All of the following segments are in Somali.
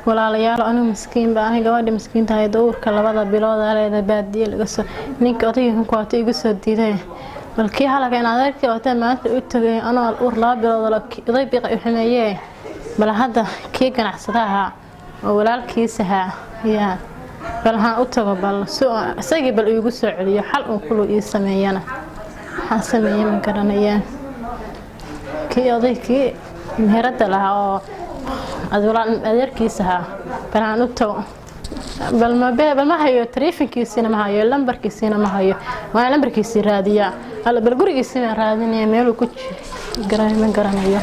Walaalayaal, anigu miskiin baa ahay. Gabadha miskiinta ahayd oo uurka 2 bilood leeda baadiye laga soo ninka odayga ku wato iga soo diiday. Bal kii halaga in adeerkii wataa maanta u tagay anoo uur 2 bilood oday biiqa i xumeeyee. Bal hadda kii ganacsadaha oo walaalkiis ahaa yaa bal haan u tago, bal si isagii bal iigu soo celiyo xal uu kulu ii sameeyana. Waxaan sameeyey ma garanayaan. Kii oday, kii meherada lahaa oo adeerkiis ahaa, bal aan u tago. Bal mabe bal ma hayo taleefankiisiina, ma hayo lambarkiisiina, ma hayo. Waa lambarkiisii raadiyaa. Alla, bal gurigiisii baan raadinaya, meeluu ku garan ma garanayo.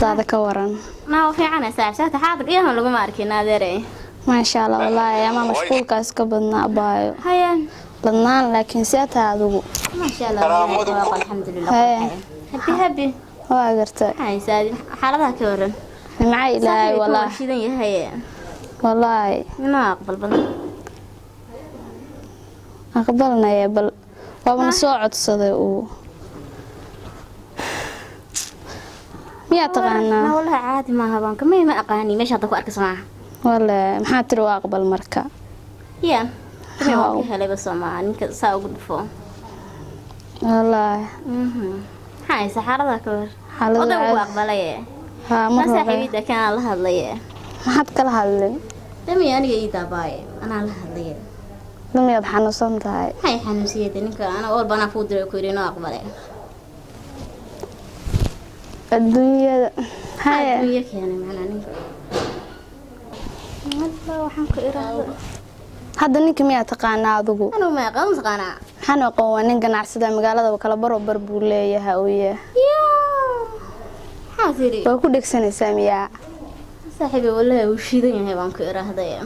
Daada ka waran? Naa fiican saaxiib, xaadir iyahan laguma arkin adeere. Maasha Allah, wallaahi ama mashquulkaas ka badnaa, abaayo. Haya. Ladnaan, laakiin see tahay adigu? Maasha Allah, alxamdulillah. Haya. Happy happy. Waa gartay. Haysaadi, xaaladaha ka waran? Nimca Ilaahay wallaahi. Shidan yahay. Wallaahi. Inaa aqbal badan. Aqbalnaya, bal waabana soo codsaday uu. Miyaa taqaanaa? Wallahi caadi maaha, baan kama ma aqaani meesha hadda ku arkayso maaha. Walle, maxaa tiri? Waa aqbal marka. Ya kama waa ka helayba soo maaha ninka saa ugu dhufo. Wallaahi. Maxaa haysa, xaaladaha ka war? Xaalada Oday wuu caadi. aqbalay. Haa, mar ma hore. Saaxiibida kan la hadlay. Maxaad kala hadlin? Dami aniga ii daabaaye, anaa la hadlay. Damiyaad xanuunsan tahay? Maxay xanuunsiyada ninka ana walba anaa kuu diray ku yidhi inoo aqbalay. Adduunyada haya. Adduunyo keenay macnaa ninka. Allah, waxaan ku iraahdo. Hadda ninka miyaa taqaanaa adigu? Anuu ma aqoon taqaanaa. Maxaan aqoon? Waa nin ganacsada, magaaladaba kala baroo bar buu leeyahay uu yahay. Yaa, maxaa tiri? Waa ku dhegsanaysaa miyaa? Saaxiibi, wallahi wuu shidan yahay baan ku iraahday.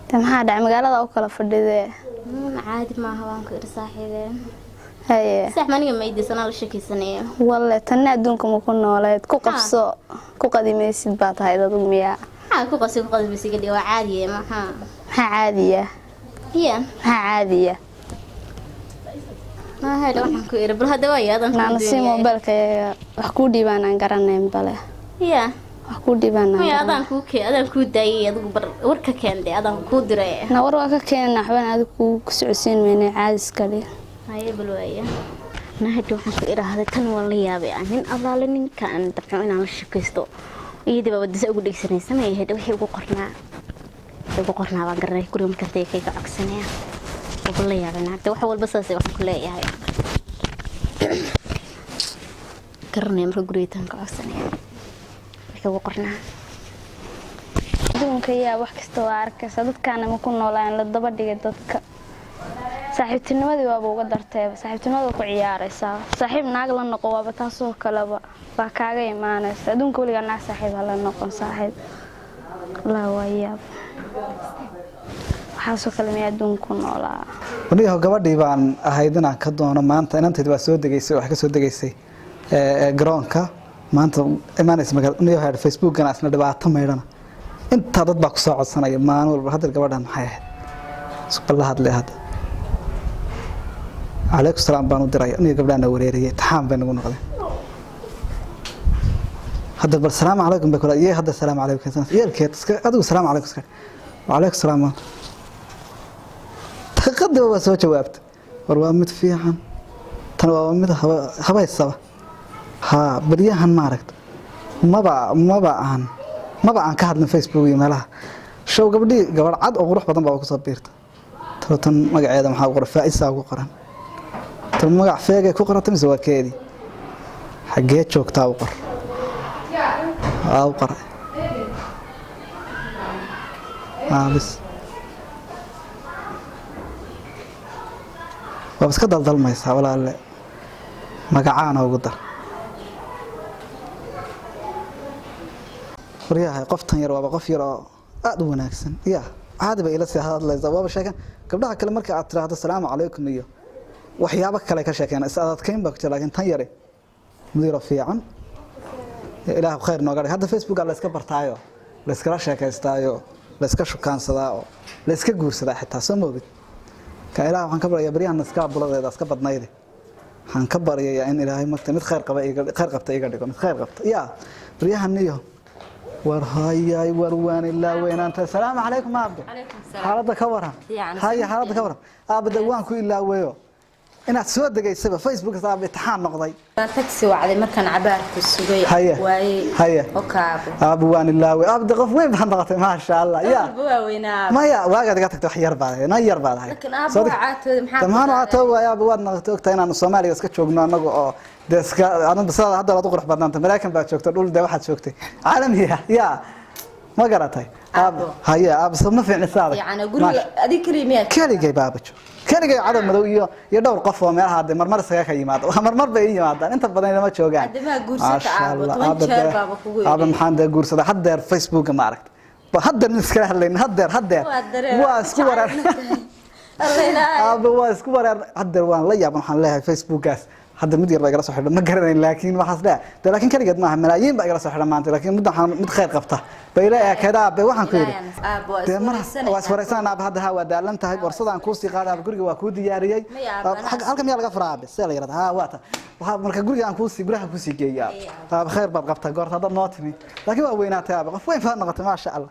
De maxaa dhacay? Magaalada u kala fadhidee. Caadi maaha baan ku iri, saaxiibe. Haye. Saax maniga maydaysanaa la sheekaysanaya. Walle, tanna adduunka ma ku nooleed? Ku qabso, ku qadimaysid baa tahay adigu miyaa? Maxaa ku qasay? Ku qasbisiga dhiga, waa caadiye maxaa? Maxaa caadiya? Ya. Maxaa caadiya? Mahayla, waxaan ku iri bal hadda waa yaadan. Naana si moobeelka wax kuu dhiibaan aan garanayn bale. Ya. Wax kuu dhiibaan aan maya garanayn. Adaan kuu kee, adaan kuu daayay adigu bar warka keende, adaan kuu diray. Na war waa ka keenana, waxbana adigu kuu ku socodsiin mayna, caadi iska dhig. Haye, bal waaya nahadi, waxaan ku iraahday tan waa la yaabay aan nin allaale ninka aan dabco inaan la shakaysto, iyadii baa wadisa ugu dhegsanaysa. Ma ahayd wixii ugu qornaa, ugu qornaa baan garanay. Guriga markaan tagay kayga codsanaya, ugu la yaabay naagta. Wax walba saasay waxaan ku leeyahay garanaya marka guriga ka codsanaya wixii ugu qornaa. Adduunka yaa wax kasta waa arkaysa. Dadkaana ma ku noolaan la daba dhigay dadka. Saaxiibtinimadii waaba uga darteeba, saaxiibtinimada ku ciyaaraysaa. Saaxiib naag la noqo, waaba taasoo kaleba baa kaaga imaanaysa. Adduunka weligaa naag saaxiib hala noqon saaxiib. Allah, waa yaab. Waxaasoo kale miyaa adduunka ku noolaa? Aniga gabadhii baan ahayd inaan ka doono maanta. Inanteed waa soo degaysay, waxay ka soo degaysay garoonka maanta imaanaysa magaalada. Aniga waxay Facebookana isna dhibaato maydhana, intaa dad baa ku soo codsanaya maalin walba. Hadda gabadhan maxay ahayd? Isku la hadlay hadda, calaykum salaam baan u diray. Aniga gabdhahana wareeriyay, taxaan bay nagu noqdeen hadda. Bal salaamu calaykum bay kula iyo hadda salaamu calaykum yeelkeed iska adigu salaamu calaykum iska wacalaykum salaam. Daqiiqadiiba waa soo jawaabtay. War waa mid fiican tan, waa mid habaysaba haa. Baryahan maaragta maba aan ka hadlin Facebook iyo meelaha show. Gabadhii gabadh cad oo qurux badan baa kusoo biirta. Talo tan magaceeda maxaa ku qoran? Faa'isaa ku qoran. Tan magac feegay ku qorata mise waa keedii? Xaggee joogtaa u qor? Waa u qoray. Aa bis waa iska daldalmaysaa walaalle. Magacaana ugu dar. Waryahay, qoftan yar waaba qof yar oo aada u wanaagsan ya, caadi bay ila sii hadlaysaa, waaba sheekan. Gabdhaha kale marka aad tiraahdo salaamu calaykum iyo waxyaabo kale ka sheekeen, is adadkeyn baa ku jira, laakiin tan yari mid yaro fiican. Ilaah khayr nooga dhig. Hadda Facebooka la iska bartaayo, la iskala sheekaystaayo, la iska shukaansadaa oo la iska guursadaa xitaa, soo moogid ka. Ilaah waxaan ka baryayaa, baryahan iska buladeeda iska badnayde, waxaan ka baryayaa in Ilaahay marta mid khayr qaba iga khayr qabta iga dhigo, mid khayr qabta yaa baryahan iyo. War hayay, war waan ilaa weynaanta. Asalaamu calaykum aabe, xaaladda ka waran? Haya, xaaladda ka waran aabe? De waan ku ilaaweyo inaad soo degaysaba Facebook aabe, imtixaan noqday. Taxi wacday markaan cabaarku sugay. Haye. Waayey. Haye. Oo kaabo. Aabe, waan ilaawey aabe, de qof weyn baan noqotay, maasha Allah ya. Walba waa weynaa. Maya, waagaad iga tagtay wax yar baad ahayd, na yar baad ahayd. Laakiin aabbo Soo waa caatooday, maxaa ku Dhammaan dhacday? caatoo waay aabbo, waad noqotay, ogtahay inaanu Soomaaliya iska joogno annaga oo dee iska anu sidaada hadda waad u qurux badnaanta. Maraykan baad joogta, dhul dee waxaad joogtay caalami ah ya, ma garatay aabbo? Aabbo. Haye aabbo, soo ma fiicni sidaada? Yacni guriga adiga keliya miyaa? Keligay baaba joog, keligay cadow madow iyo dhowr qof oo meelaha dee marmar isaga ka yimaada, marmar bay ii yimaadaan, inta badan ilama joogaan. Hadda maa guursata Maasha aabbo, Allah, 10 aabbe jeer baaba kugu aabbe yidhi. Maxaan dee guursaday haddeer? Facebooka ma aragta ba haddeer mid iskala hadlayn haddeer haddeer. Waa dareer. Waa isku wareer. Alla ilaahay. Aabbe, waa isku wareer haddeer, waan la yaaban. Waxaan leeyahay Facebookaas hadda mid yar baa igala soo xidha, ma garanayn, laakiin waxaas leeyahay de, laakiin keligeed maaha, malaayiin baa igala soo xidha maanta, laakiin mid waxaan mid khayr qabta bay ila eekayd aabe. Waxaan ku yidhi Aabbo, waa dee mar iswareysanaysaa. waa iswareysanayna aabe hadda. Ha, waa daalan tahay, borsadaan kuusii qaaday aabe, guriga waa kuu diyaariyey. Maya, aabe, anaa Halka miyaa laga furaa aabe? See la yirahdaa? Ha, waa ta waxaa marka guriga aan kuusii guraha kuusii geeyay aabe. Aabe, khayr baad qabtaa goorta haddaad noo timi, laakiin waa weynaatay aabe, qof weyn baad noqotay, maasha Allah.